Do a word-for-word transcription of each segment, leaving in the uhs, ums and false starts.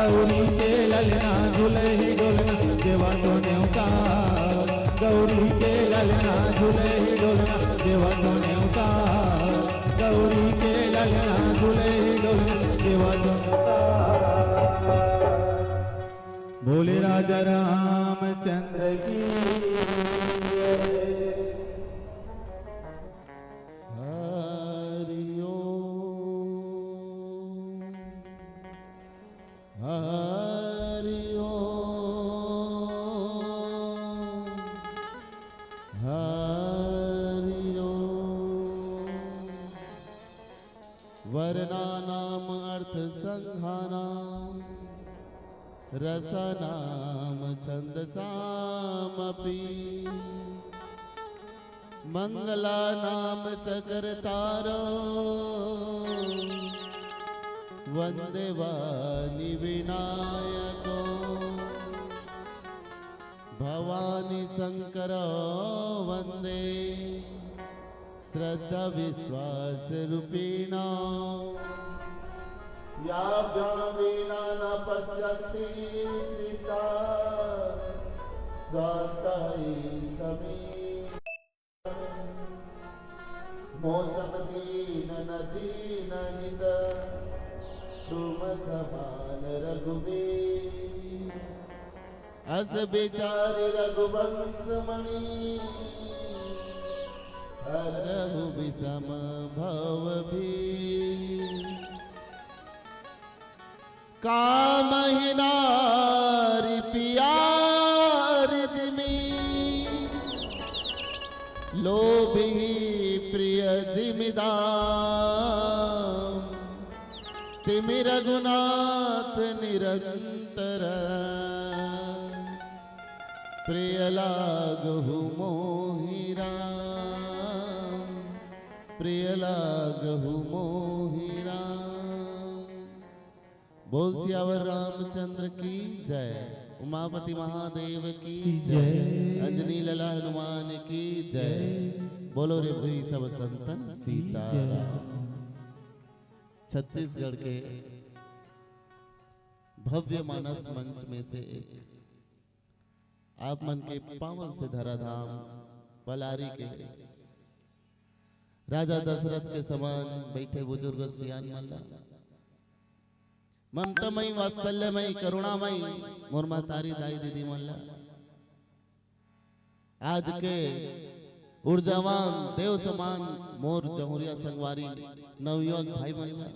गौरी के ललना झुलही डोलना देवा तो नेवता। गौरी के ललना झुलही डोलना देवा तो नेवता। गौरी के ललना झुलही डोलना देवा तो नेवता। बोले राजा रामचंद्र की जय। हरि ओम। हरि ओम। हरि ओम। वर्णानाम अर्थ संघानाम रसानाम छंदसामपि। मंगलानां च कर्तारं वन्दे वाणीविनायकम्। भवानीशङ्करं वन्दे श्रद्धाविश्वासरूपिणम्। याभ्यां वीणा न पश्यन्ति सीता सत्तहिस्तमी। मौसम दीन न दीन हित तुम समान रघुबीर। अस विचार रघुवंश मणि हरहु विषम भव भी। कामहि नारि पियारि जिमि लोभिहि प्रिय जिमि दाम। तिमि रघुनाथ निरंतर प्रिय लागहु मोहि राम। प्रिय लागहु मोहि राम। बोल सियावर रामचंद्र की जय। उमापति महादेव की की जय। जय। अंजनी लला हनुमान की जय। जय। बोलो रे भाई सब संतन की सीताराम। जय। छत्तीसगढ़ के भव्य मानस मंच में से एक आप मन के पावन से धरा धाम पलारी के राजा दशरथ के समान बैठे बुजुर्ग सियान मन ला, ममतामयी, वात्सल्यमयी, करुणामयी मोर महतारी दाई दीदी मन ला, आज के ऊर्जावान देव समान मोर जहुरिया संगवारी नवयुवक भाई मन ला,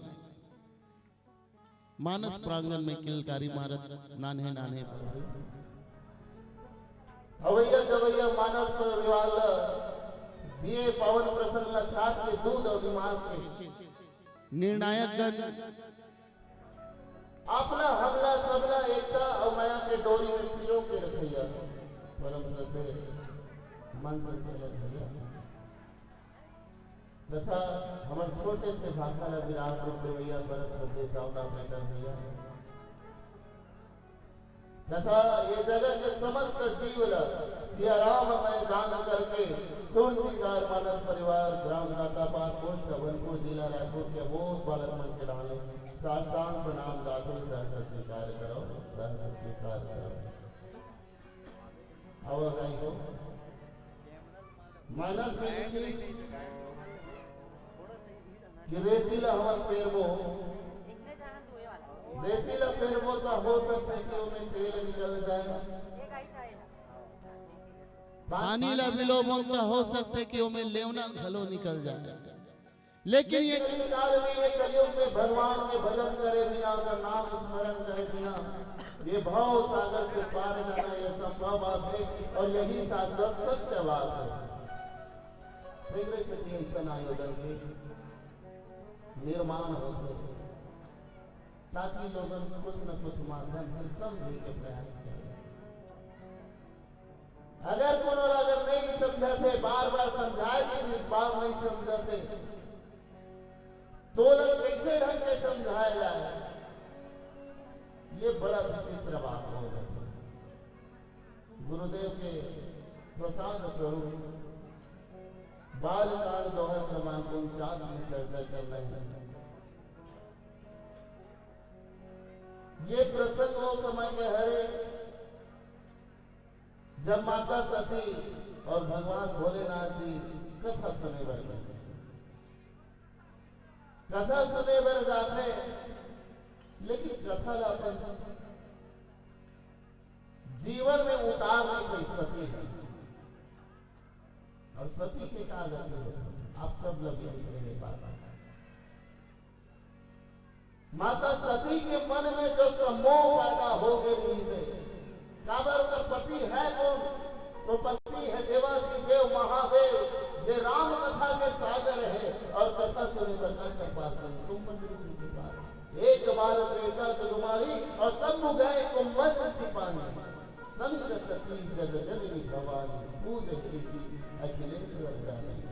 मानस प्रांगण में किलकारी मारत नान्हे नान्हे अवइया जवइया मानस परिवार ल दिए पावन प्रसंग ल छाट के दूध अउ निमार के निर्णायक गण अपना हमला सबला एकता अउ मया के डोरी में पिरो के रखइया परम श्रद्धेय मन संचालक भैया तथा हमर छोटे से भाखा ला विराट रूप देवइया परम श्रद्धेय सावता बेटा भैया तथा ये जगत के समस्त जीव ला सिया राम मय दान करके सुर सिंगार मानस परिवार ग्राम दातापार पोस्ट अभनपुर जिला रायपुर के अबोध बालक मन के डाले साष्टांग प्रणाम दाते सहर्ष स्वीकार करो, सहर्ष स्वीकार करो। आवा गाई हो। मानस में लिखिस कि रेती ला हमन पेरबो, रेती ला पेरबो त हो सकथे कि ओमे तेल निकल जाए। पानी ला बिलोबो त हो सकथे कि ओमे लेवना घलो निकल जाए। लेकिन ये कलिकाल में, ये कलयुग में भगवान के भजन करे बिना, उनका नाम स्मरण करे बिना ये भव सागर से पार जाना ये असंभव बात है और यही शाश्वत सत्य बात है। फिर से कि ऐसा आयोजन के निर्माण होते हैं ताकि लोगन कुछ न कुछ माध्यम से समझे के प्रयास करें। अगर कोनो ला अगर नहीं समझाते, बार बार समझाए के भी बार नहीं समझाते, तो ओला कैसे ढंग के समझाए जाए? ये बड़ा विचित्र बात हो गई। गुरुदेव के प्रसाद स्वरूप बालकांड दोहा क्रमांक उनचास में चर्चा कर रहे हैं। ये प्रसंग वो समय के हरे, जब माता सती और भगवान भोलेनाथ जी कथा सुने बर गिस। कथा सुने बर जाथे, लेकिन कथा ला अपन जीवन में उतार नहीं पाई सती ला। और सती के का गति होथे, आप सब लोग ये देखे बात। माता सती के मन में जो सम्मोह पैदा हो गए रहिसे, काबर ओकर पति है कौन? तो पति है देवाधिदेव महादेव, जे राम कथा के सागर है, और कथा सुने बर काकर पास गई? कुंभज ऋषि के पास। एक बार त्रेता जुग माही, और शंभु गए कुंभज ऋषि पाही। संग सती जग जननी भवानी, पूजन ऋषि अखिलेश्वर जानी।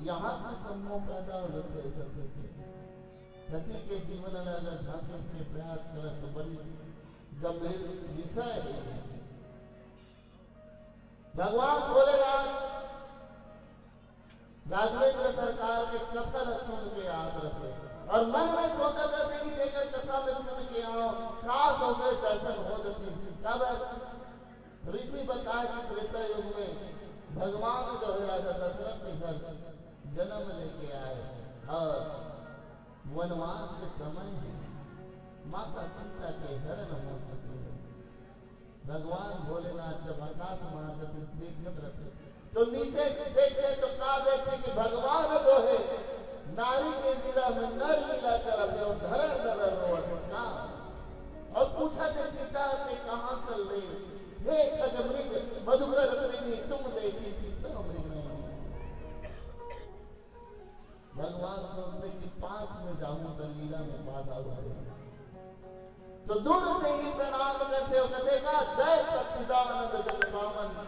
यहाँ से सम्मोह पैदा हो जाते हैं सती के। सती के जीवन ला अगर झांके के प्रयास करत तो बड़ी गंभीर विषय है। भगवान भोलेनाथ राघवेंद्र सरकार के कथा ला सुन के आत रथे और मन में सोचत रथे कि जेकर कथा में सुन के आओ, काश ओकर दर्शन हो जती। तब ऋषि बताए कि त्रेता युग में भगवान जो है राजा दशरथ के घर जन्म लेके आए और वनवास के समय में माता सीता के हरण हो चुके हैं। भगवान भोलेनाथ जब आकाश मार्ग से देखत रथे, तो नीचे देखे तो का देखे कि भगवान जो है नारी के विरह में नर लीला करत है और धरर धरर रोवत है का। और पूछा जे सीता के कहाँ चल रहे, हे खगमृग मधुकर श्रेणी तुम देखी सीता मृग नहीं। भगवान सोचते कि पास में जाऊं तो लीला में बाधा हो जाएगा। तो दूर से ही प्रणाम करते हो, कहते का जय सच्चिदानंद जग पावन।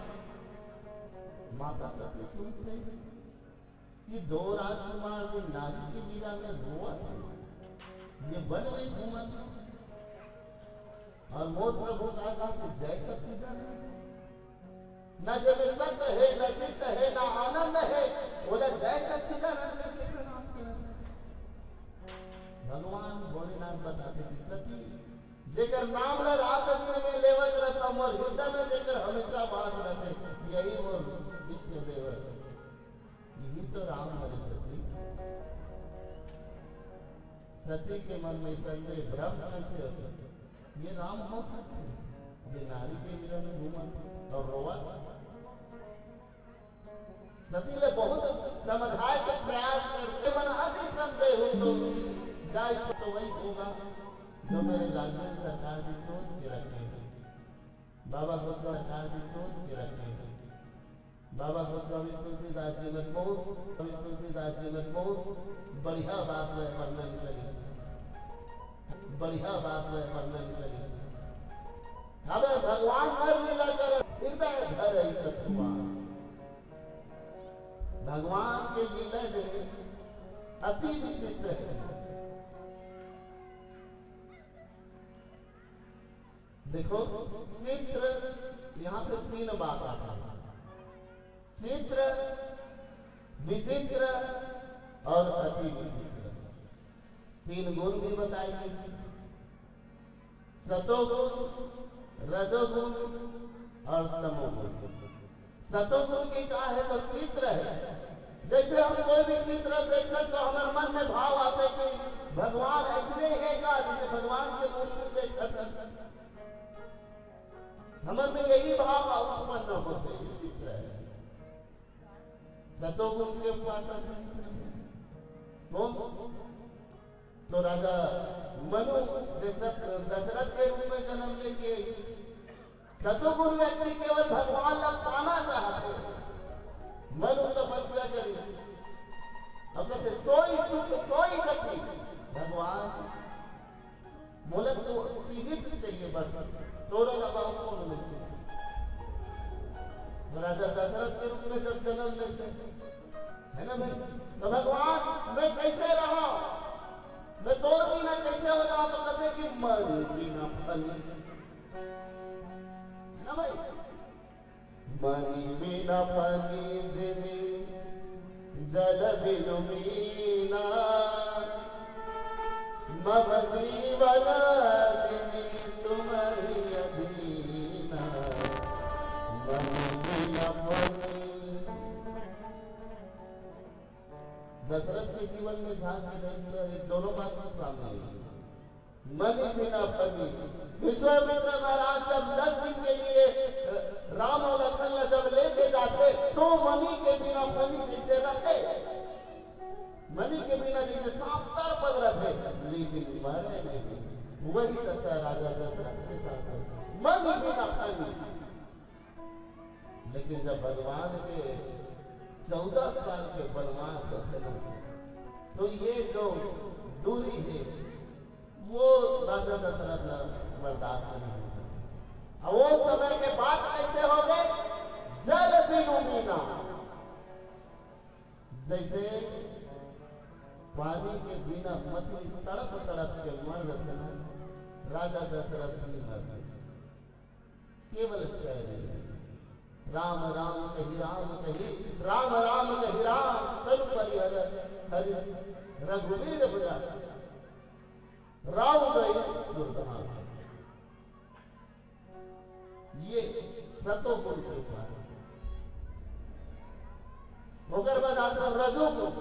माता सती सोचते कि दो राजकुमार के नारी के लीला में रोवत है, ये वन में घूमत है, और मोर प्रभु का कहा कि जय सच्चिदानंद। न जेमे सत है, न चित है, न आनंद है, ओला जय सच्चिदानंद करके प्रणाम करत। भगवान भोलेनाथ बताते कि सती, जेकर नाम ला रात दिन में लेवत रहता, मोर हृदय में जेकर हमेशा वास रहते, यही मोर इष्ट देव है, यही तो राम हरे सती। सती के मन में संदेह, भ्रम कैसे होता? ये राम हो सकते हैं, जे नारी के विरह में घूमत और रोवत? सती ले बहुत समझाए के प्रयास करते, मन अति संदेह हो तो जाए तो वही होगा जो मेरे राघवेंद्र सरकार जी सोच के रखे हैं, बाबा गोस्वामी सरकार जी सोच के रखे हैं। बाबा गोस्वामी तुलसीदास जी में बहुत, गोस्वामी तुलसीदास जी में बहुत बढ़िया बात है वर्णन करिस, बढ़िया बात है वर्णन करिस। अबे भगवान नर लीला कर हृदय धर ही कछुआ। भगवान के लीला जो है अति विचित्र है। देखो, चित्र, यहाँ पे तीन बात आता है। चित्र, विचित्र और अति विचित्र। तीन गुण भी बताई गई। सतोगुण, रजोगुण और तमोगुण। सतोगुण के का है तो चित्र है। जैसे हम कोई भी चित्र देखते तो हमारे मन में भाव आते कि भगवान ऐसने है का, जैसे भगवान के मूर्ति देखते। हमारे में यही भाव उत्पन्न होते, ये चित्र है। सतोगुण के उपासक हैं। कौन? तो राजा मनु दशरथ, दशरथ के रूप में जन्म लेके सतोगुण व्यक्ति केवल भगवान ला पाना चाहते। मनु तपस्या करिस। अब कहते, "सोई सुख सोई गति।" भगवान, मोला तो तीहिच चाहिए बस, तोर अलावा कोनो नहीं चाहिए। तो राजा दशरथ के रूप में जब जन्म लेते, है ना भाई, तो भगवान, "मैं कैसे रहा, मैं तोर बिना कैसे हो जाऊं?" तो कहते कि "मणि बिना फल।" है ना भाई? मणि बिना फली जिमि जल बिनु मीना। मम जीवन दिन तुम्हरी अधीन, मम बिन फनी। दशरथ के जीवन में झांक के देख लो, ये दोनों बात सामने आई। मनी बिना फनी। विश्वामित्र महाराज जब दस दिन के लिए राम और लखन ला जब लेके जाथे, तो मनी के बिना फनी जैसे रथे, मनी के बिना जैसे सांप तड़पत रथे, लेकिन मरे नहीं। वही दशा राजा दशरथ के साथ है। मनी बिना फनी। लेकिन जब भगवान के चौदह साल के वनवास है ना, तो ये जो दूरी है, वो राजा दशरथ ला बर्दाश्त नहीं हो सके। और वो समय के बात कैसे हो गए? जल बिनु मीना, जैसे पानी के बिना मछली तड़प तड़प के मर जाते ना, राजा दशरथ भी मर गए। केवल छह दिन। राम राम कहि राम कहि, राम राम कहि राम, तनु परिहर हरि रघुवीर बरा। राम गए सुरधाम। ये सतोगुण के उपास। ओकर बाद आता रजोगुण।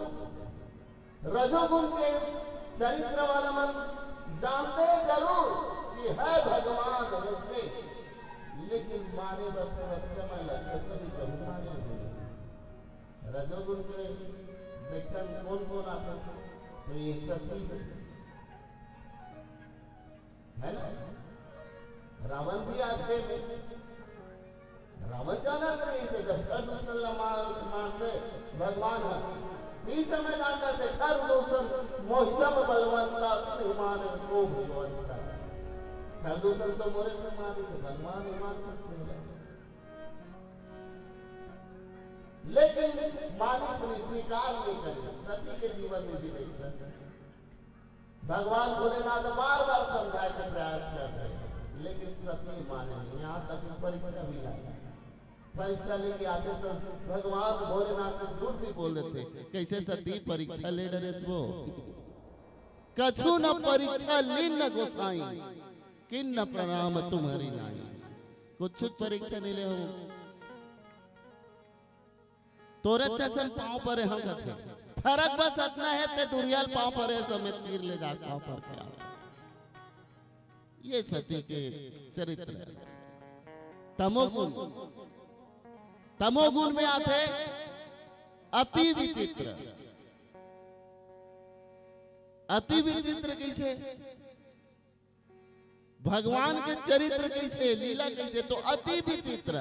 रजोगुण के चरित्र वाला मन जानते जरूर कि है भगवान होथे, लेकिन माने बर थोड़ा समय लगथे, कभी कभी माने नहीं। रजोगुण के देखन कौन कौन आथे, तो ये सती है ना? रावण भी आथे में। रावण जानत नहीं से जब खरदूषण ला मार, मारते भगवान है। ई समय जान करते खरदूषण मोहिसम बलवंता तिन्हु मारे को भगवंता। खरदूषण तो मोरे से मारे से भगवान ही मार सकते हैं। लेकिन मानिस नहीं, स्वीकार नहीं करे। सती के जीवन में भी नहीं करते। भगवान भोलेनाथ बार बार समझाए के प्रयास करते हैं, लेकिन सती माने नहीं। यहाँ तक कि परीक्षा भी ला, परीक्षा लेके आते तो भगवान भोलेनाथ से झूठ भी बोल देते। कैसे सती परीक्षा ले डरेस वो? कछु न परीक्षा लीन न गोसाई, किन्न प्रणाम तुम्हरी नाई। कुछ परीक्षा नहीं ले हो। तोरे जैसन पाँव परे हम कथे। फरक बस अतना है, ते दुरियाल पाँव परे समेत तीर ले जा पाँव पर के आओ। ये सती के चरित्र है। तमोगुण, तमोगुण में आथे अति विचित्र। अति विचित्र कैसे? भगवान के चरित्र कैसे, लीला कैसे, तो अति विचित्र।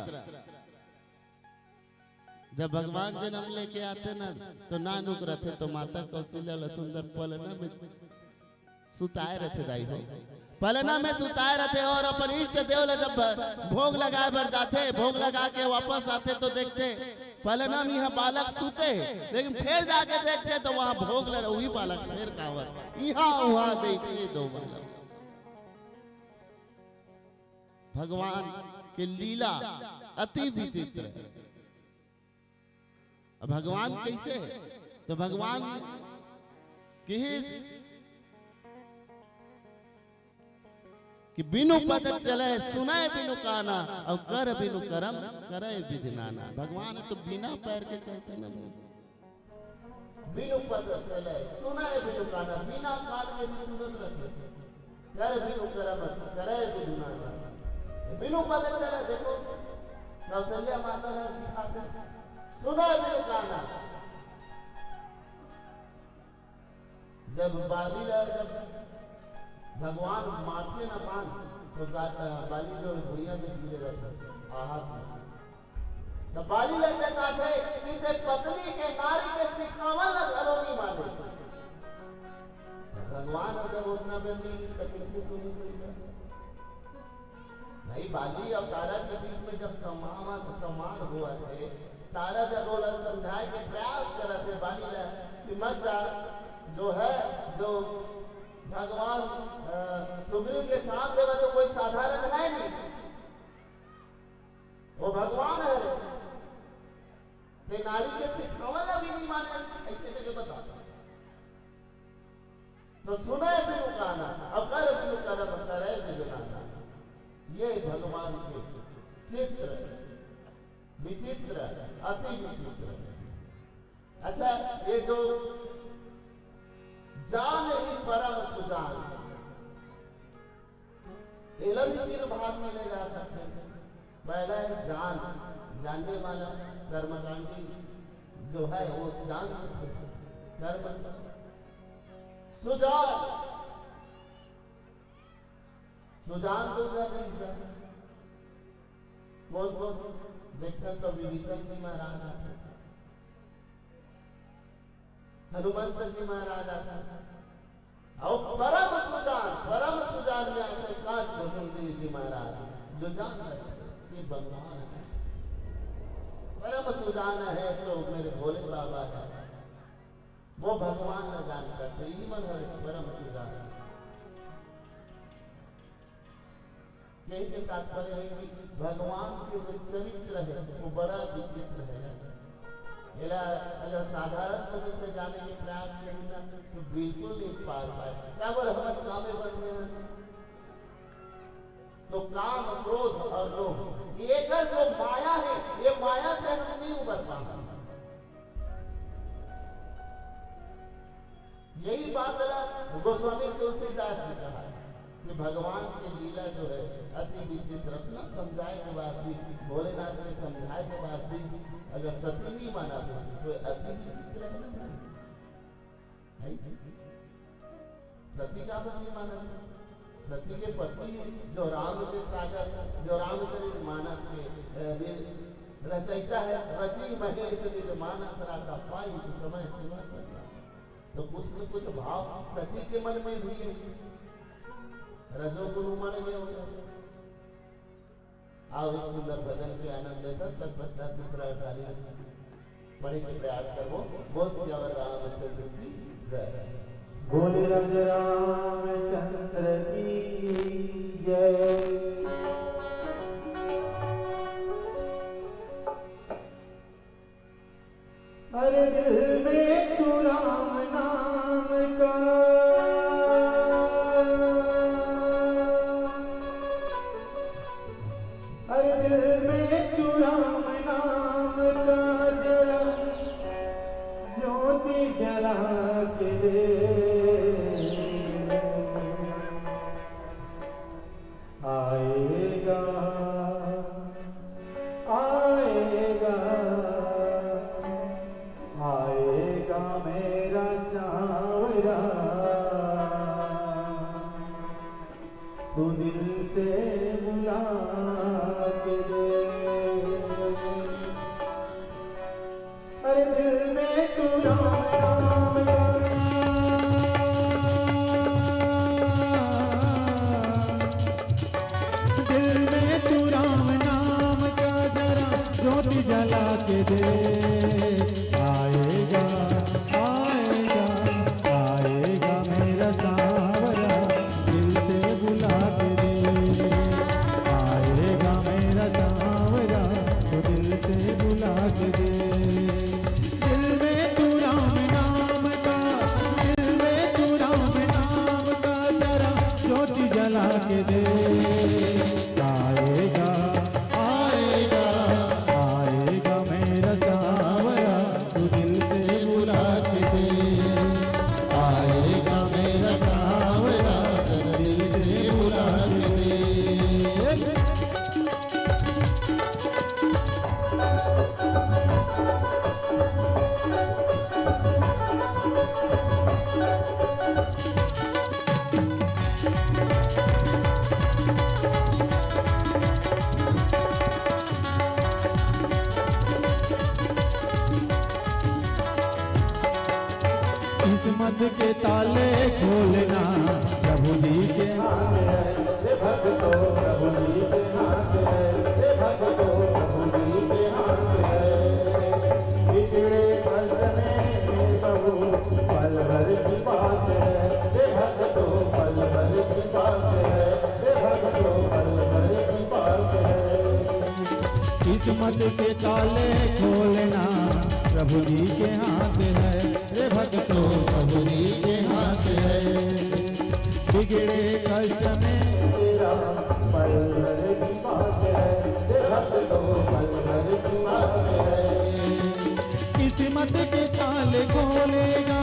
जब भगवान जन्म लेके आथे ना, तो नानुक रथे, तो माता कौशल्या ला सुंदर पलना में सुताए रथे दाई हो। पलना में सुताए रथे और अपन इष्ट देव ला जब भोग लगाए बर जाथे, भोग लगा के वापस आथे तो देखथे पलना में यह बालक सुते, लेकिन फिर जाके देखथे तो वहां भोग लगा, वही बालक फिर कावत, इहां उहां देखिए दो बालक। भगवान के लीला अति विचित्र। अब भगवान कैसे है? तो भगवान किहिस कि बिनु पद चले सुनय बिनु काना, और कर बिनु करम करय विधि नाना। भगवान तो बिना पैर के चलते ना। बिनु पद चले सुनय बिनु काना, बिना कान के भी सुनत रथे। कर बिनु करम करय विधि नाना। बिनु पद चले, देखो, कौशल्या माता ने दिखाते, सुनय बिनु काना। जब बाली ला, जब भगवान माथे न पान, तो गा-, बाली जो है भुइया में गिरे रहते, आहत में। तो बाली ला जब आथे कि ते पत्नी के, नारी के सिखावन ला घलो नहीं माने। भगवान अगर उतना बेर नहीं, तो कैसे सुनी सुनी? भाई, बाली और तारा के बीच में जब संवाद, संवाद हुआ है, तारा जब ओला समझाए के प्रयास करत है बाली ला कि मत जा, जो है, जो भगवान, अ, सुग्रीव के साथ देवा, जो कोई साधारण है नहीं, वो भगवान है। ते नारी के सिखावा ला भी नहीं माने, ऐसे करके बता। तो सुनय बिनु काना, ये भगवान के चित्र विचित्र, अति विचित्र। अच्छा, ये जो जान ही परम सुजान, एला भी तीन भाग में ले जा सकते हैं। पहला है जान, जानने वाला कर्मकांडी जो है वो जान सकते हैं। कर्म से सुजान, सुजान तो उधर नहीं था। कौन कौन? देखकर तो विभीषण जी महाराज आते, हनुमंत जी महाराज आते, और परम सुजान, परम सुजान में आते कांत भूषण जी, जी महाराज, जो जान रहे कि भगवान है, परम सुजान है तो मेरे भोले बाबा है, वो भगवान ला जान करते, ये मन हरे परम सुजान। यही के तात्पर्य है कि भगवान के जो चरित्र है वो बड़ा विचित्र है। एला अगर साधारण तरीके से जाने के प्रयास करी ना तो बिल्कुल नहीं पार पाए। काबर हमर कामे बन गए हैं। तो काम, क्रोध और लोभ, ये कर जो माया है, ये माया से हम नहीं उबर पाना। यही बात ला गोस्वामी तुलसीदास जी कहा कि भगवान की लीला जो है अति विचित्र। इतना समझाए के बाद भी, भोलेनाथ के समझाए के बाद भी अगर सती नहीं माना तो अति विचित्र है ना, है? सती काबर नहीं माना? सती के पति जो राम के सागर, जो रामचरित मानस के, अ, वे रचयिता है, रचि महेश निज मानस राखा, पाई सुसमय सेवा सल्लाह। तो कुछ न कुछ भाव सती के मन में भी है, रजोगुण उमड़ गया होगा। आओ, एक सुंदर भजन के आनंद लेकर तत्पश्चात दूसरा अठारह पढ़े के प्रयास करबो। बोल सियावर रामचंद्र की जय। बोल राजा रामचंद्र की जय। अरे दिल में तू राम नाम का, अरे दिल में तू राम नाम का जरा ज्योति जला के दे। आएगा, आएगा, आएगा मेरा सांवरा, तू दिल से बुला के दे। अरे दिल में तू राम नाम का, दिल में तू राम नाम का जरा ज्योति जला के दे। आएगा, आएगा, आएगा मेरा सांवरा, दिल से बुला के दे। आएगा मेरा सांवरा, तो दिल से बुला के दे। दिल में तू राम नाम का, दिल में तू राम नाम का जरा ज्योति जला के दे। आएगा, आएगा, आएगा मेरा सांवरा, तू दिल से बुला के दे। आएगा मेरा सांवरा, तू दिल से बुला के दे। किस्मत के ताले खोलना प्रभु जी के हाथ है, हे भक्तों, प्रभु जी के हाथ है, हे भक्तों, प्रभु जी के हाथ है। बिगड़े कष्ट में प्रभु पल भर की बात है, हे भक्तों, पल भर की बात है, हे भक्तों, पल भर की बात है। किस्मत के ताले खोलना प्रभु जी के हाथ है, हे भक्तों, प्रभु जी के हाथ है। बिगड़े कष्ट में पल भर की बात है, बेहद तो पल भर की बात है। किस्मत के ताले खोलेगा,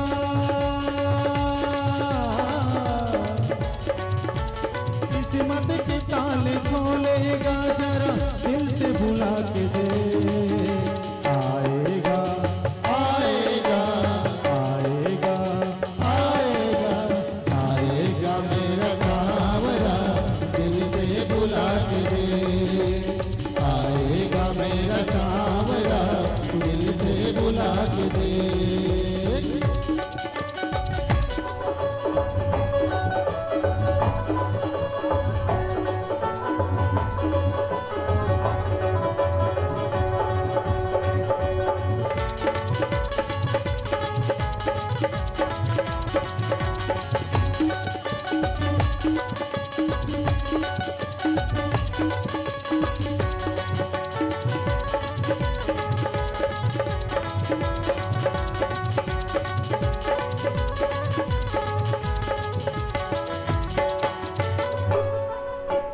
किस्मत के ताले खोलेगा, जरा दिल से बुला के दे। आएगा, आएगा, आएगा, आएगा, आएगा मेरा सांवरा, दिल से बुला के दे। आएगा मेरा सांवरा, दिल से बुला के दे।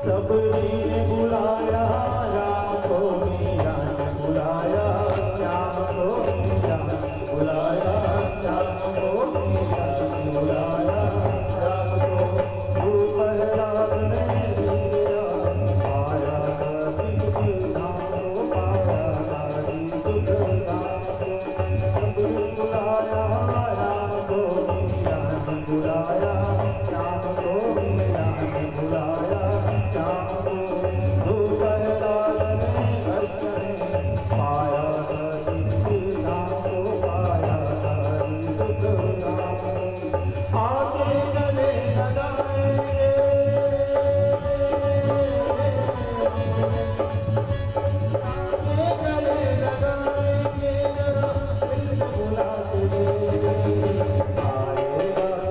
सबने बुलाया, राम को मीरा ने बुलाया, श्याम को मीरा ने बुलाया, श्याम को मीरा ने बुलाया, श्याम को। गुरु प्रहलाद ने लीला पाया, जिस धाम को पाया, जिस धाम को।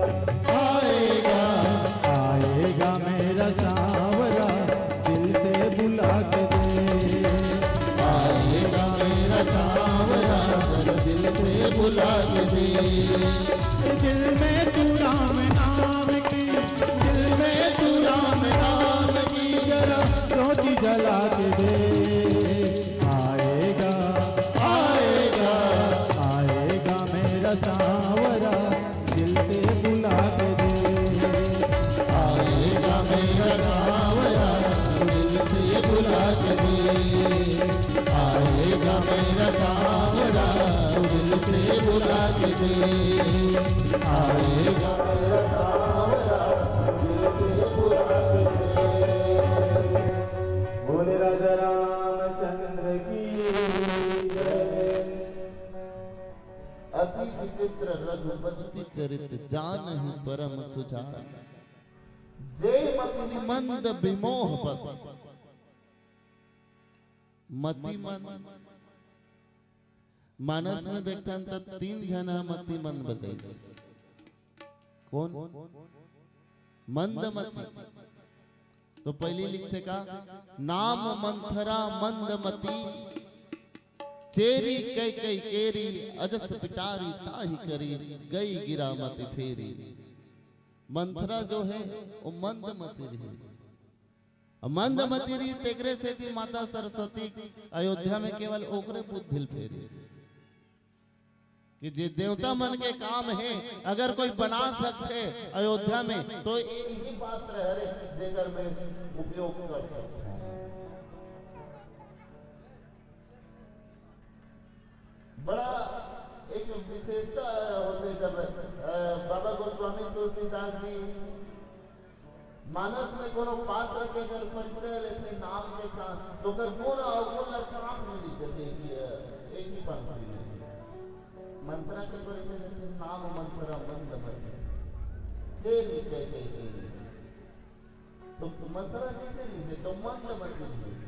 आएगा, आएगा मेरा सांवरा, दिल से बुला के दे। आएगा मेरा सांवरा, दिल से बुला के दे। दिल में तू राम नाम की, दिल में तू राम नाम की, जरा ज्योति जला के दे। आएगा, आएगा, आएगा मेरा सांवरा, दिल से बुला के दे। आएगा मेरा सांवरा, दिल से बुला के दे। आएगा मेरा सांवरा, दिल से बुला के दे। आएगा मेरा सांवरा, दिल से बुला के दे। बोले राजा रामचंद्र की जय। अति विचित्र रघुपति चरित, जानहि परम सुजान। जे मति मंद विमोह बस। मति मंद, मानस में देखथन त तीन झन ह मति मंद बताइस। कोन? मंदमती। तो पहली लिखथे का, नाम मंथरा मंदमती, चेरी कैकई केरी, अजस पिटारी ताहि करी, गई गिरा मति फेरी। मंथरा जो है, वो मंदमती रहिस। अब मंदमती रहिस, तेकरे सेती माता सरस्वती अयोध्या में केवल ओकरे बुद्धि ल फेरिस। कि जे देवता मन के काम हे, अगर कोई बना सकथे अयोध्या में, तो एक ही पात्र हरे, जेकर में उपयोग कर सकथे। बड़ा एक विशेषता होथे, जब, अ, बाबा गोस्वामी तुलसीदास जी मानस में कोनो पात्र के अगर परिचय लेथे नाम के साथ, तो ओकर गुण अवगुण ला साथ में लिख देथे कि, अ, एक ही पंक्ति में। मंथरा के परिचय लेथे, नाम मंथरा मंदमती, चेरी कैकई केरी। तो मंथरा कइसे लिखिस? तो मंदमती लिखिस।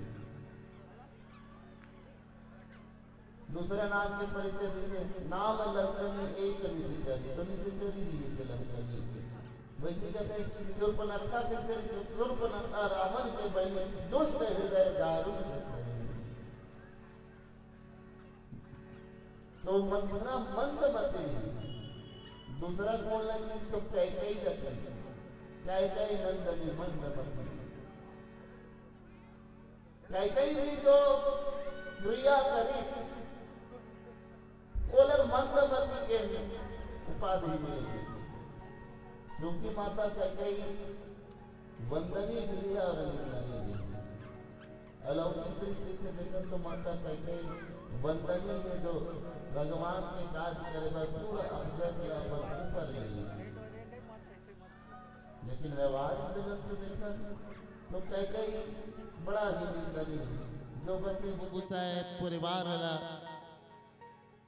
दूसरा नाम के परिचय, जैसे नाम लंकनी एक निशिचरी, तो निशिचरी भी जैसे लंकनी। वैसे कहथे कि सूर्पनखा कइसे, तो सूर्पनखा रावण के बहिनी, दुष्ट हृदय दारुण सही। तो मंथरा मंदमती, दूसरा कौन लगी? तो कैकई लगी, कैकई नंदनी मंदमती। कैकई भी जो क्रिया करिस, ओला मंदमती के उपाधि मिले गिस। चूंकि माता कैकई वंदनीय भी हे अउ निंदनीय भी हे। अलौकिक दृष्टि से देखन तो माता कैकई वंदनीय हे, जो भगवान के काज करे बर पूरा अपजस ला अपन ऊपर ले लिस। लेकिन व्यवहारिक जगत से देखन तो कैकई बड़ा ही निंदनीय हे, जो बस एक गुसाए परिवार ला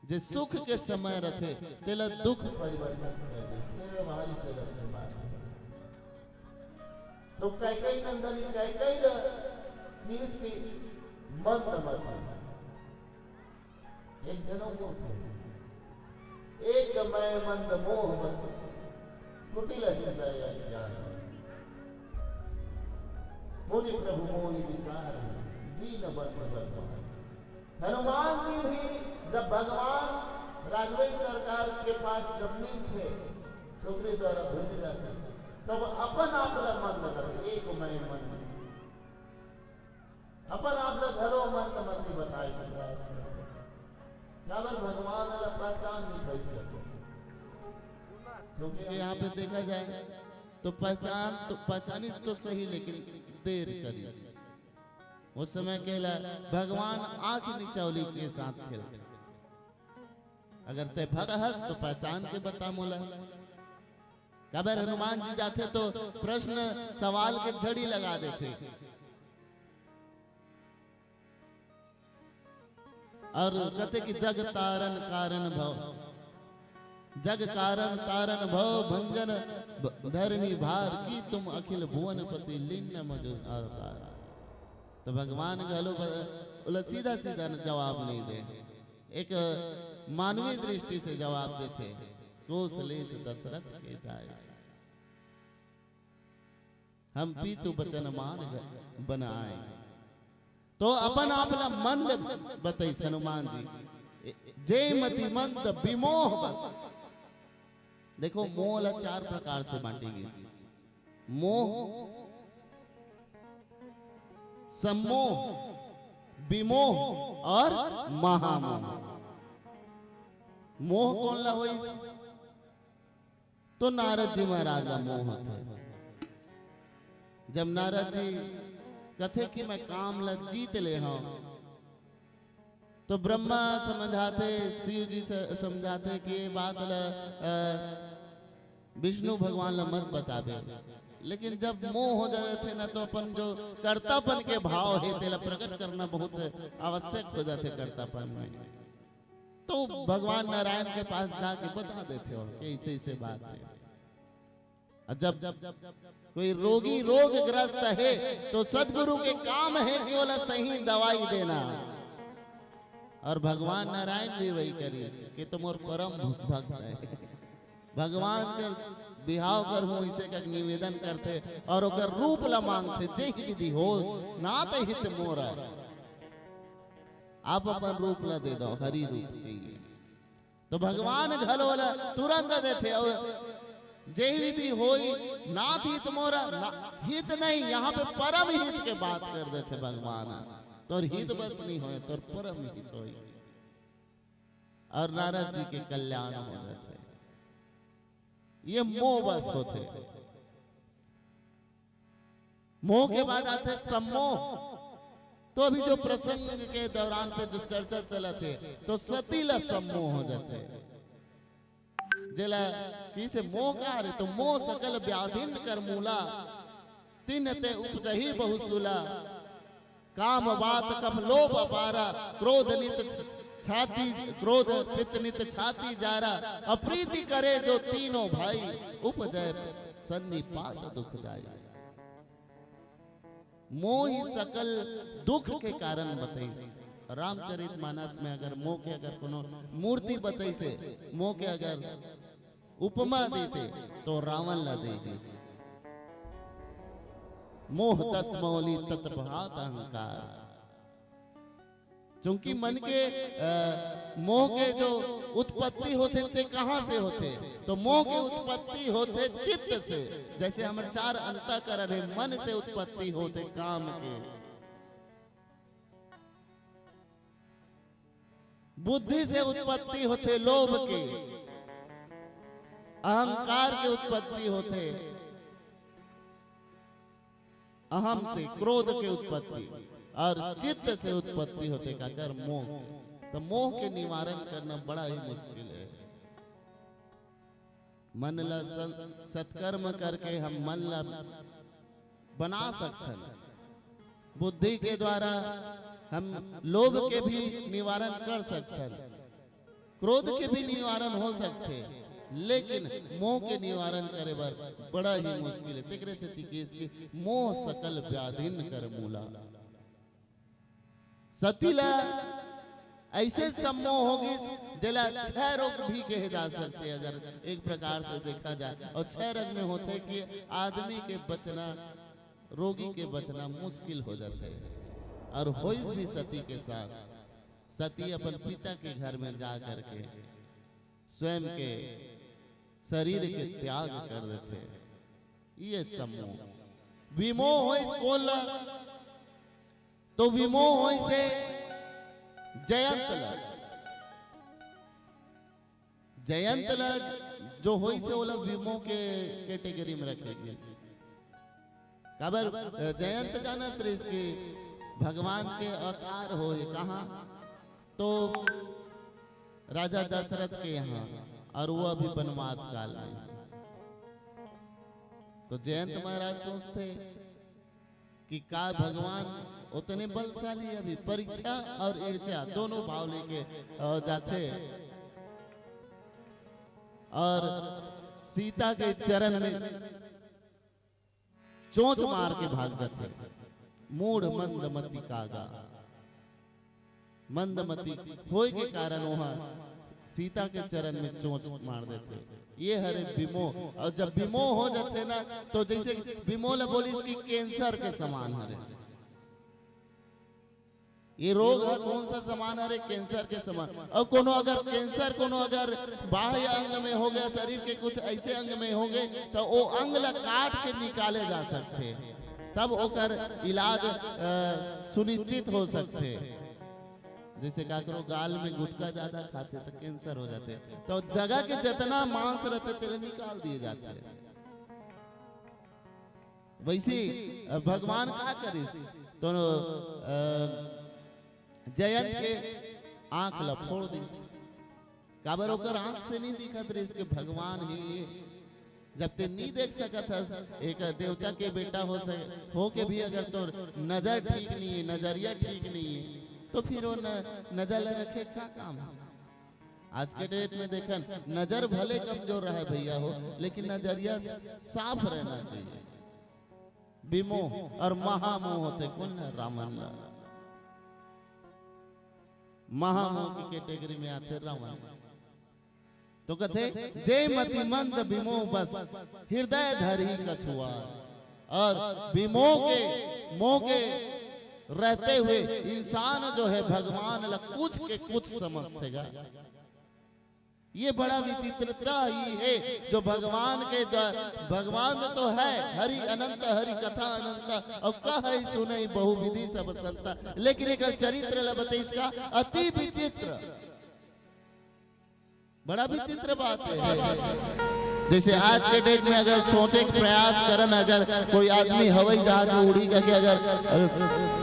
जे सुख के समय रथे, तेला दुख परिवर्तित कर देथे। ये व्यवहारिक जगत के बात हे। तो कैकई नंदनी कैकई ल नीस की मंदमती। एक झन अउ बोलथे, "एक मैं मंद मोह बस, कुटिल हृदय अज्ञान। मुनि प्रभु मोहि विसार, दीन बंधु बलवान।" हनुमान जी भी जब भगवान राघवेंद्र सरकार के पास जब मिलथे, सुग्रीव द्वारा भेजे जाथे, तब अपन आप ला मंद कर, "एक मैं मंद।" अपन आप ला घलो मंदमती बताए के प्रयास करथे। काबर भगवान ला पहचान नहीं पाइस। क्योंकि यहाँ पे देखा जाए तो पहचान तो, पहचानिस तो सही, लेकिन देर करिस। उस समय के ला भगवान आँख मिचौली के साथ खेलथे। अगर तैं भक्त हस तो पहचान के बता मोला। काबर हनुमान जी जाथे तो प्रश्न सवाल के झड़ी लगा देथे। अउ कथे कि जग तारन कारण भव, जग कारण तारन भव भंजन भ-, धरनी भार की तुम अखिल भुवन पति लीन मज अवतार। तो भगवान घलो ब-, ओला सीधा सीधा जवाब नहीं दे, एक मानवीय दृष्टि से जवाब देथे, कोसलेस दशरथ के जाय। हम पीतु बचन मान ग-, बनाए। तो अपन आप ला मंद बतइस हनुमान जी। जे मति मंद विमोह बस। देखो, मोह ला चार प्रकार से बांटे गिस। मोह, सम्मोह, विमोह अउ महामोह। मोह कोन ला होइस? तो नारद जी महाराज ला मोह होथे। जब नारद जी कथे कि मैं काम ला जीत ले हंव, तो ब्रह्मा समझाथे, शिव जी स-, समझाथे कि ये बात ला, अ, विष्णु भगवान ला मत बताबे। लेकिन जब मोह हो जाथे ना, तो अपन जो कर्तापन के भाव हे, तेला प्रकट करना बहुत आवश्यक हो जाथे कर्तापन में। तो भगवान नारायण के पास जाके बता देथे हो कि ऐसे, ऐसे बात हे। अउ जब कोई रोगी रोगग्रस्त हे, तो सदगुरु के काम हे कि ओला सही दवाई देना। अउ भगवान नारायण भी वही करिस कि तो मोर परम भक्त हे। भगवान के बिहाव करहूं, अइसे कहिके निवेदन करथे अउ ओकर रूप ला मांगथे, "जेहि विधि होय नाथ हित मोरा।" आप अपन रूप ला दे दव, हरि रूप चाहिए। तो भगवान घलो ला तुरंत देथे, अउ जेहि विधि होई नाथ हित मोरा, ना, हित नहीं, यहाँ पे परम हित के बात कर देथे भगवान। तोर हित बस नहीं होय, तोर परम हित होई। अउ नारद जी के कल्याण हो जाथे। ये मोह बस होथे। मोह के बाद आथे सम्मोह। तो अभी जो प्रसंग के दौरान पे जो चर्चा चलत हे, तो सती ला सम्मोह हो जाथे। जेला किसे मोह कहा रे, तो मोह सकल व्याधिन कर मूला, तिन्ह ते उपजही बहु सूला। काम वात कफ लोभ अपारा, क्रोध नित छाती, क्रोध पित्त नित छाती जारा। अप्रीति करे जो तीनों भाई, उपजय सन्निपात दुखदाई। मोह ही सकल दुख के कारण बतइस। रामचरित मानस में अगर मोह के अगर कोनो मूर्ति बतइस हे, मोह के अगर उपमा दिस हे, तो रावण ला दे दिस। मोह दस मौली तत भात अहंकार। चूंकि मन के, अ, मोह के जो उत्पत्ति होथे, ते कहाँ से होथे? तो मोह के उत्पत्ति होथे चित्त से। जैसे हमर चार अंतःकरण हे, मन से उत्पत्ति होथे काम के। बुद्धि से उत्पत्ति होथे लोभ के, अहंकार के उत्पत्ति होथे, अहम से क्रोध के उत्पत्ति, और चित्त से उत्पत्ति होथे काकर, मोह के। तो मोह के निवारण करना बड़ा ही मुश्किल है। मन ला सं-, सत्कर्म करके हम मन ला बना सकथन। बुद्धि के द्वारा हम लोभ के भी निवारण कर सकथन, क्रोध के भी निवारण हो सकथे, लेकिन मोह के निवारण करे बर बड़ा ही मुश्किल है। तेकरे सेती किहिस कि मोह सकल व्याधिन कर मूला। सती ला ऐसे सम्मोह हो गिस, जेला क्षय रोग भी कहे जा सकथे, अगर एक प्रकार से देखा जाए। और क्षय रोग में होथे कि आदमी के बचना, रोगी के बचना मुश्किल हो जाथे। और होइस भी सती के साथ, सती अपन पिता के घर में जा करके स्वयं के शरीर के त्याग कर देथे। ये सम्मोह। विमोह होइस कोन ला? तो विमोह होइस हे जयंत ला। जयंत ला जो होइस हे, ओला विमोह के कैटेगरी में रखे गिस। काबर, अ, जयंत जानत रहिस कि भगवान के अवतार होय कहाँ, तो राजा दशरथ के यहाँ, और वो अभी वनवास काल में। तो जयंत महाराज सोचथे कि का भगवान उतने बलशाली, अभी परीक्षा और ईर्ष्या दोनों भाव लेके, अ, जाथे और सीता के चरण में चोंच मार के भाग जाथे। मूढ़ मंदमति कागा, मंदमति होए के कारण ओह सीता के चरण में चोंच मार देथे। ये हरे विमोह। और जब विमोह हो जाथे ना, तो जैसे विमोह ला बोलिस कि कैंसर के समान हरे। ये रोग ह कौन सा समान हरे? कैंसर के समान। और कोनो अगर कैंसर कोनो अगर बाह्य अंग में हो गया, शरीर के कुछ ऐसे अंग में हो गए, तो वो अंग ला काट के निकाले जा सकथे, तब ओकर इलाज, अ, सुनिश्चित हो सकथे। जैसे काकरो गाल में गुटखा ज्यादा खाथे तो कैंसर हो जाथे, तो जगह के जितना मांस रहथे तेला निकाल दिए जाथे। वैसे, अ, भगवान का करिस? तो, अ, जयंत के आंख ला फोड़ दिस। काबर ओकर आंख से नहीं दिखत रहिस कि भगवान हे। जब ते नहीं देख सकत हस, एक देवता के बेटा हो से, हो के भी अगर तोर नजर ठीक नहीं है, नजरिया ठीक नहीं है, तो फिर वो न-, नजर ला रखे का काम है? आज के डेट में देखन, नजर भले कमजोर रहे भैया हो, लेकिन नजरिया साफ रहना चाहिए। विमोह और महामोह होथे कोन ल? रावण ल। महामोह की कैटेगरी में आथे रावण। तो कथे, "जे मति मंद विमोह बस, हृदय धरहि कछुआर।" और विमोह के, मोह के रहते हुए इंसान जो है भगवान ल कुछ के कुछ समझथे गा। ये बड़ा विचित्रता ही है जो भगवान के द्वारा, भगवान तो है, हरि अनंत, हरि कथा अनंत, और कहइ सुनइ बहुविधि सब संत, लेकिन एकर चरित्र ल बताइस का, अति विचित्र, बड़ा विचित्र बात है। जैसे आज के डेट में अगर सोचे के प्रयास करन, अगर कोई आदमी हवाई जहाज में उड़ी करके अगर, अगर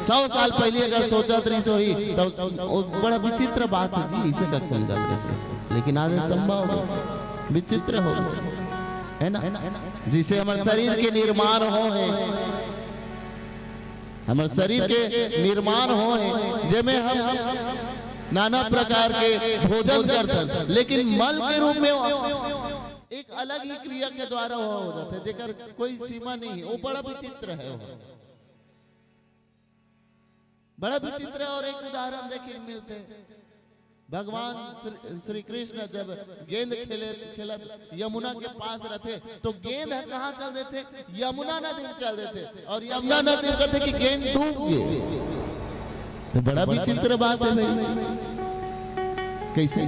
सौ साल पहले अगर सोचत रहिस होही, तो वो बड़ा विचित्र बात है जी, इसे कब समझा जाए? लेकिन आज संभव हो, विचित्र हो, है ना? जिसे हमर शरीर के निर्माण हो है, हमर शरीर के निर्माण हो है, जेमे हम नाना प्रकार के भोजन करथन, लेकिन मल के रूप में एक अलग ही क्रिया के द्वारा हो, हो जाथे, जेकर कोई सीमा नहीं है। वो बड़ा विचित्र है, वो बड़ा विचित्र है। और एक उदाहरण देखे मिलथे, भगवान श्री, श्री कृष्ण जब गेंद खेले, खेलत यमुना के पास रहथे, तो गेंद ह कहाँ चल देथे? यमुना नदी में चल देथे। और यमुना नदी में कहथे कि गेंद डूब गे। तो बड़ा विचित्र बात है भाई, कैसे?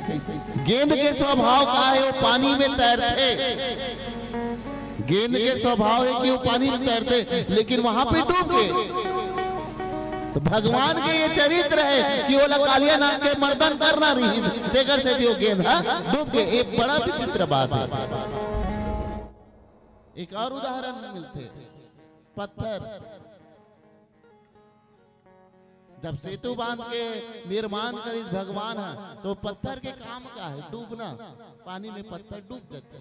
गेंद के स्वभाव का है, वो पानी में तैरथे। गेंद के स्वभाव है कि वो पानी में तैरथे, लेकिन वहां पे डूब गे। तो भगवान के ये चरित्र है कि ओला कालिया नाग के मर्दन करना रहिस, तेकर सेती वो गेंद ह डूब गे। ये बड़ा विचित्र बात है। एक और उदाहरण मिलथे, पत्थर। जब सेतु बांध के निर्माण करिस भगवान ह, तो पत्थर के काम का है? डूबना। पानी में पत्थर डूब जाथे।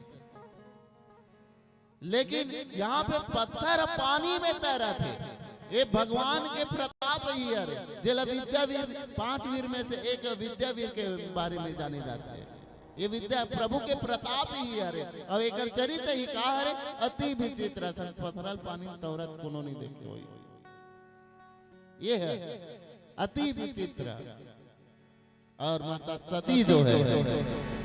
लेकिन यहाँ पे पत्थर पानी में तैरथे। ये भगवान के प्रताप ही हरे, जेला विद्यावीर, पांच वीर में से एक विद्यावीर के बारे में जाने जाथे। ये विद्या प्रभु के प्रताप ही हरे। अब एकर चरित्र ही का हरे? अति विचित्र, असन पथरल पानी में तैरत कोनो नहीं देखे होही। ये है अति विचित्र। और माता सती जो है,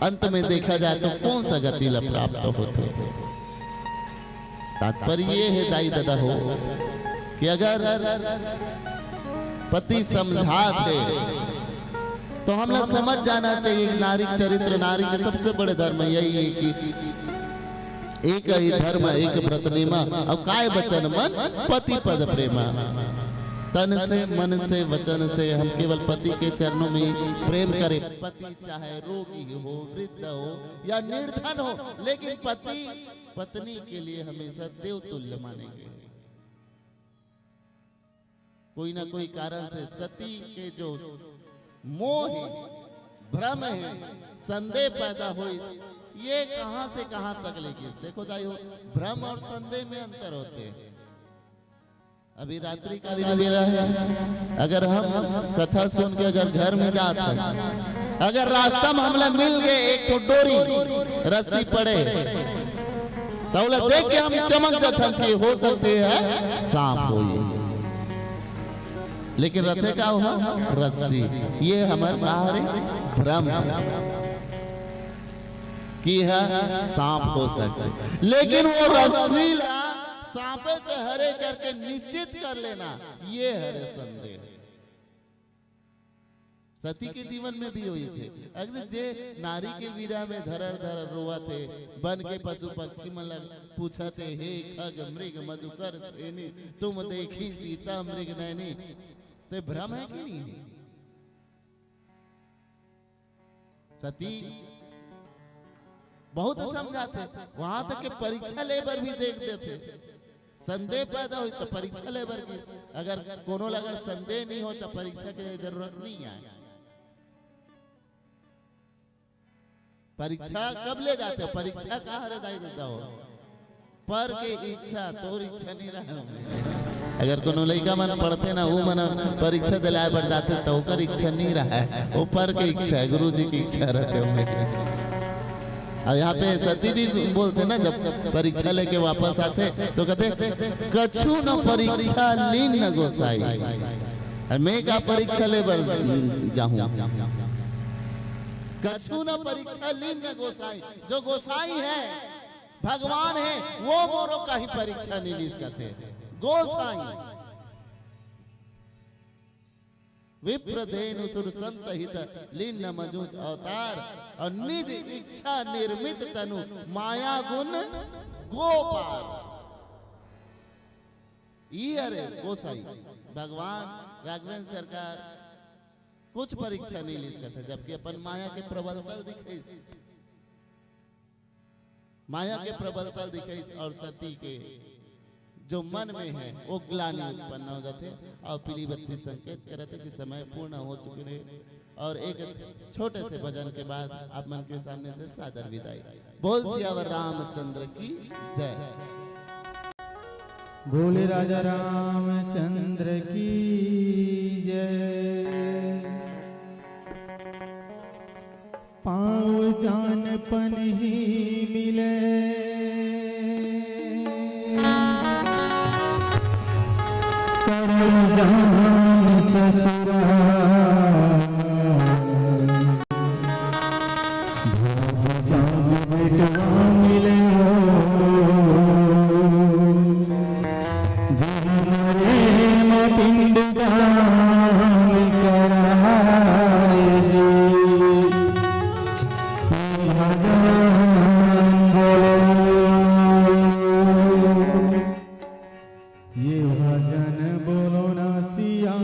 अंत में देखा जाए तो कौन सा गति ला प्राप्त होथे? तात्पर्य ये है दाई ददा हो कि अगर पति समझाथे तो हमला समझ जाना चाहिए कि नारी के चरित्र, नारी के सबसे बड़े धर्म यही है कि एक ही धर्म, एक व्रत नेमा, अउ काय बचन मन पति पद प्रेमा। तन से, मन से, वचन से हम केवल पति के चरणों में प्रेम करें। पति चाहे रोगी हो, वृद्ध हो या निर्धन हो, लेकिन पति पत्नी के लिए हमेशा देव तुल्य मानेंगे। कोई ना कोई कारण से सती के जो मोह है, भ्रम है, संदेह पैदा होइस, ये कहाँ से कहाँ तक ले गिस। देखो दाई हो, भ्रम और संदेह में अंतर होथे। अभी रात्रिकालीन बेरा है, अगर हम कथा सुन के अगर घर में जात हन, अगर रास्ता में हमला मिल गे एक ठो डोरी, रस्सी पड़े, त ओला देख के हम चमक जाथन कि हो सकथे ये सांप होही। लेकिन रथे का हो? रस्सी। ये हमर का हरे? भ्रम कि ये सांप हो सकथे। लेकिन वो रस्सी ला सांपे से हरे करके निश्चित कर लेना, ये हरे संदेह। सती के जीवन में भी होइस हे। अगर जे नारी के विरह में धरर धरर रोवत हे, बन के पशु पक्षी मन ला पूछत हे, "हे खग मृग मधुकर सेनी, तुम देखी सीता मृग नैनी।" तो ये भ्रम है कि नहीं है? सती बहुत समझाथे, वहां तक के परीक्षा ले बर भी देख देथे। संदेह पैदा होई तो परीक्षा ले बर गिस। अगर कोनो ला अगर संदेह नहीं हो तो परीक्षा के जरूरत नहीं आए। परीक्षा कब ले जाथे? परीक्षा का हरे दाई ददा हो? पर के इच्छा, तोर इच्छा नहीं रहे। अगर कोनो लइका मन पढ़थे ना, वो मन परीक्षा दिलाए बर जाथे, तो ओकर इच्छा नहीं रहे, वो पर के इच्छा है, गुरु जी की इच्छा रहथे ओमे। और यहाँ पे सती भी बोलथे ना, जब परीक्षा लेके वापस आथे, तो कहथे, "कछु न परीक्षा लीन न गोसाई।" और मैं का परीक्षा ले बर जाहूँ? "कछु न परीक्षा लीन न गोसाई।" जो गोसाई है, भगवान है, वो मोरो कहीं परीक्षा नहीं लीस कथे। गोसाई। विप्र धेनु सुर संत हित लीन न मजूज अवतार, और निज इच्छा निर्मित तनु माया गुण गोपाल। ई अरे गोसाई भगवान राघवेंद्र सरकार कुछ परीक्षा नहीं लीस कथे, जबकि अपन माया के प्रबलता दिखाइस। माया के प्रबलता दिखाइस और सती के जो मन में है, वो ग्लानि उत्पन्न हो जाथे और पीली बत्ती संकेत करत हे कि समय पूर्ण हो चुके रहे। और एक छोटे से भजन के बाद आप मन के सामने से सादर विदाई। बोल सियावर रामचंद्र की जय। बोले राजा रामचंद्र की जय। पाँव जान पनही मिले, करम जान ससुरा। भाग जान बेटवा मिले हो, जन्म रे में पिंड दान कराए जी। भजन बोलो, ये भजन बोलो ना सिया।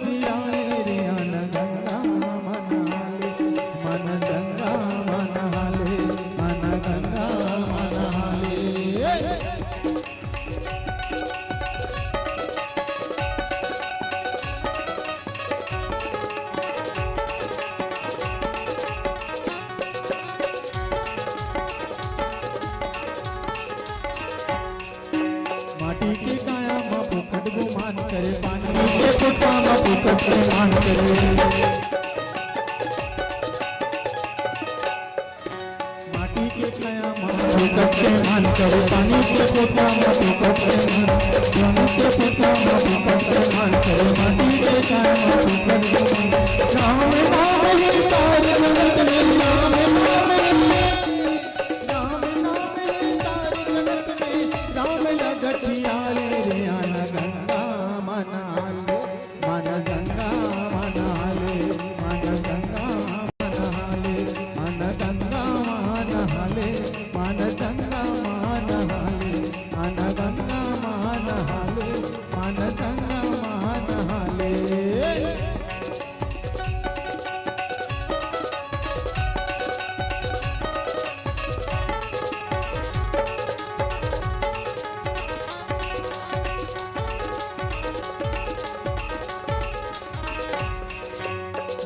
जिया रे आन गंगा मन हाले, मन गंगा मन हाले, मन गंगा मन हाले। माटी के काया म फोकट गुमान करे, पानी के पोता म फोकट गुमान करे। माटी के काया म फोकट गुमान करे, पानी के पोता म फोकट गुमान, पानी के पोता म फोकट गुमान करे, माटी के काया म फोकट गुमान। राम नाम ही सार जगत में, राम नाम ही राम नाम है सारे जगत में, राम लगत आले रे, आन गंगा मन हाले, मन गंगा मन हाले, मन गंगा मन हाले, मन गंगा मन हाले, मन गंगा मन हाले, मन गंगा मन हाले, मन गंगा मन हाले।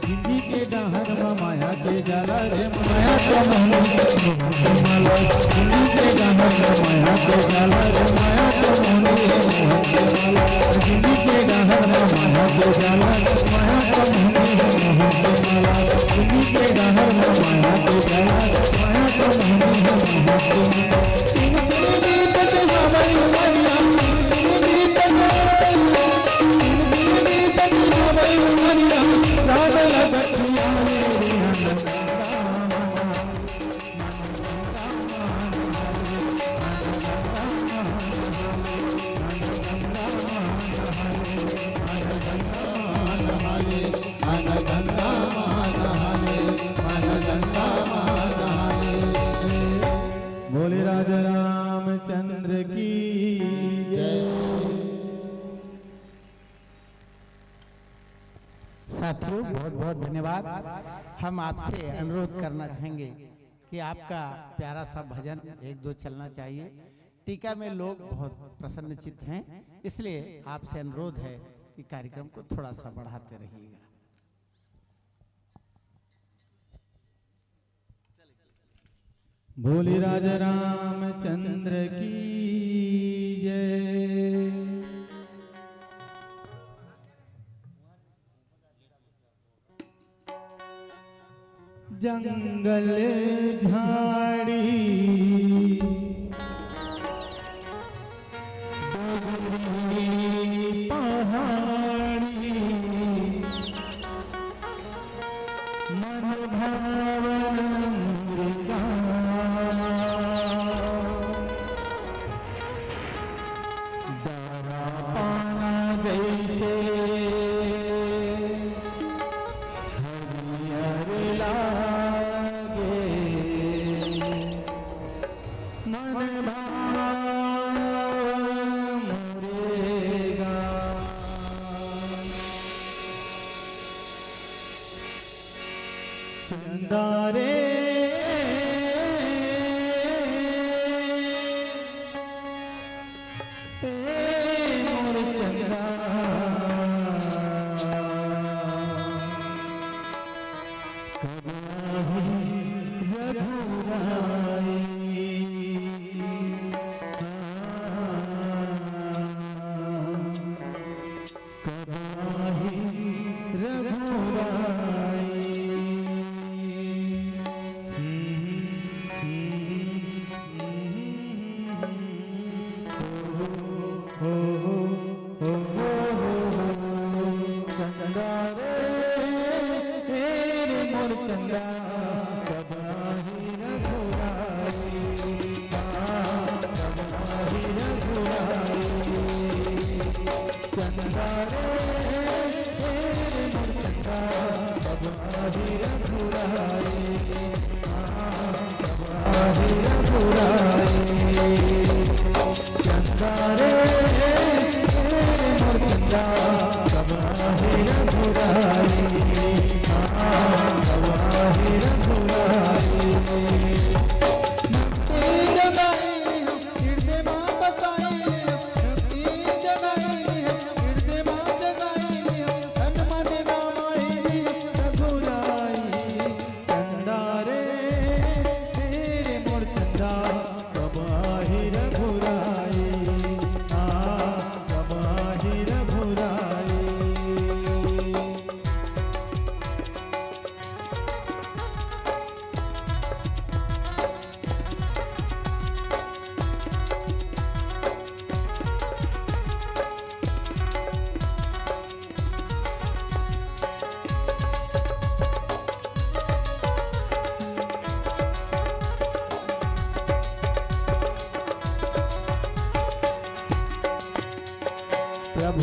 जिंदगी के डहर म माया के जाला रे, माया तो मोहनी के माला। जिंदगी के डहर म माया के जाला रे, माया तो मोहनी के माला। जिंदगी के डहर म माया के जाला रे, माया तो मोहनी के माला। जिंदगी के डहर म माया के जाला रे, माया तो मोहनी के माला। बोले राजा रामचंद्र की जय। साथियों, बहुत बहुत धन्यवाद। हम आपसे अनुरोध करना चाहेंगे कि आपका प्यारा सा भजन एक दो चलना चाहिए। टीका में लोग बहुत प्रसन्नचित्त हैं, इसलिए आपसे अनुरोध है कि कार्यक्रम को थोड़ा सा बढ़ाते रहिएगा। बोले राजा रामचंद्र की जय। जंगल झाड़ी डोंगरी पहाड़ी मन भावन मुर्गा। दारा पाना जैसे हरियर लागे मन भावन मुर्गा। चंदा रे ए मोर चंदा, कब आही रघुराई। कब आही रघुराई। हो, हो, हो, हो, हो, हो, हो, चंदा रे, ए रे मोर चंदा, कब आही रघुराई, आ, कब आही रघुराई। चंदा रे, ए रे मोर चंदा, कब आही रघुराई, आ, कब आही रघुराई। चंदा रे, ए रे मोर चंदा, कब आही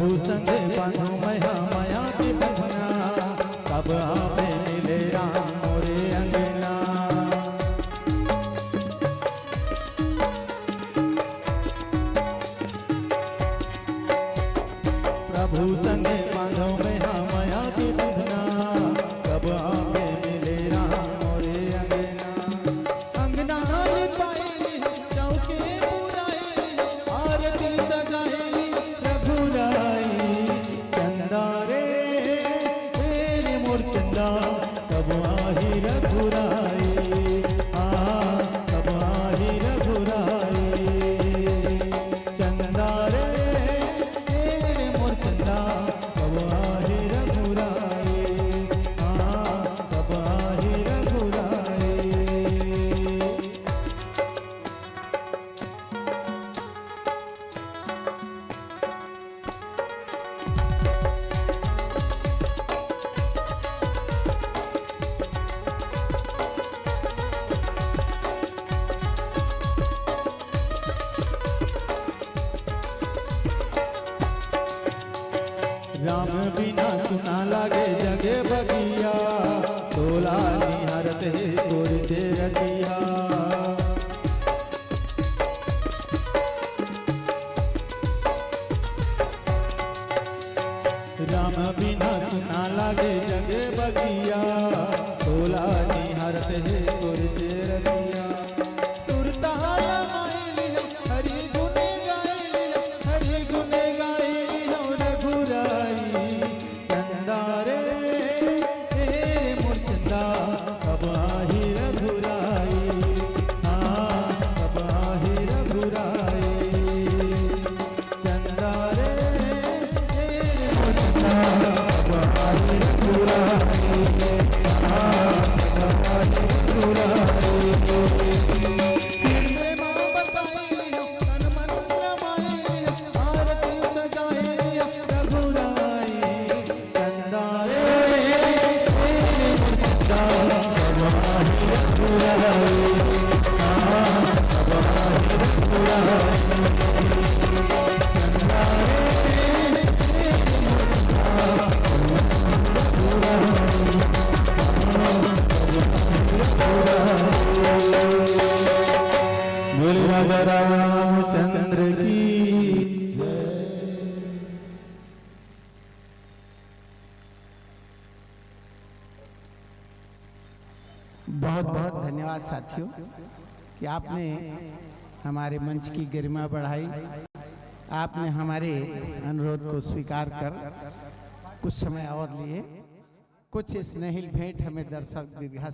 प्रभु संगे बांधो मैहा मया के बंधना, कब आवे मिले राम मोरे अंगना। प्रभु संगे बांधो मैहा मया के बंधना, कब आवे मिले राम मोरे अंगना। अंगना लिपाई चौके पुराई, आरती सजाई रघुराई। चंदा रे, ए रे मोर चंदा, कब आही रघुराई। आ, कब आही रघुराई। चंदा रे, ए रे मोर चंदा, कब आही रघुराई। आ, कब आही रघुराई। राम बिना सुना लागे जगे बगिया, तोला निहारत हे तोर चेरतिया। राम बिना सुना लागे जगे बगिया, तोला निहारत हे तोर चेरतिया। सुरताल माई लियो, हरि गुण गाई लियो, हरि गुण गाई लियो रघुराई। चंदा रे, ए रे मोर चंदा, कब आही रघुराई। हाँ, कब आही रघुराई। चंदा रे, ए रे मोर चंदा, कब आही रघुराई। हाँ, कब आही रघुराई। बोले राजा रामचंद्र की जय। बहुत बहुत धन्यवाद साथियों कि आपने हमारे मंच की गरिमा बढ़ाई, आपने हमारे अनुरोध को स्वीकार कर कुछ समय और लिए। कुछ स्नेहिल भेंट हमें दर्शक दीर्घा